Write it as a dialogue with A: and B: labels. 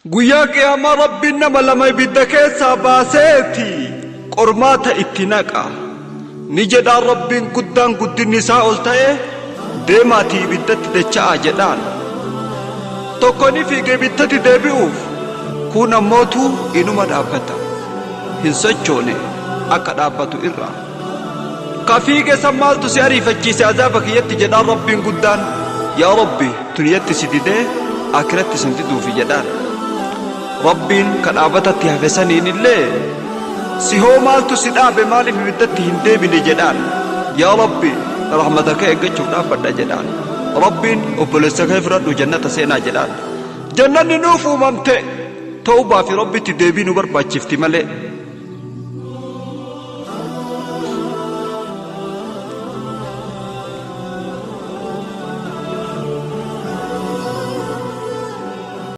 A: Guyyaa qiyaamaa Rabbiin nama lama ibidda keessaa baaseeti qormaata itti naqa. Ni jedhaan Rabbiin guddaan guddinni isaa ol ta'e, deemaatii ibiddatti dacha'aa jedhaan. Tokko ni fiige ibiddatti deebi'uuf, kun ammootu inuma dhaabbata. Hin sochoone akka dhaabbatu irraa. Ka fiige san maaltu si ariifachiise azaaba kiyyatti jedhaan Rabbiin guddaan. Yaa Rabbi, duniyatti si didee akiratti sin diduufi jedhaan. Rabbiin ka dhaabatatti hafe saniin illee, si hoo maaltu si dhaabe, maaliif ibiddatti hin deebine jedhaan. Yaa Rabbi, rahmata kee eeggachuuf dhaabbadha jedhaan. Rabbiin, obboleessa kee fudhadhu jannata seenaa jedhaan. Jannanni nuuf uumamte, tawbaa fi Rabbitti deebii nu barbaachifti malee.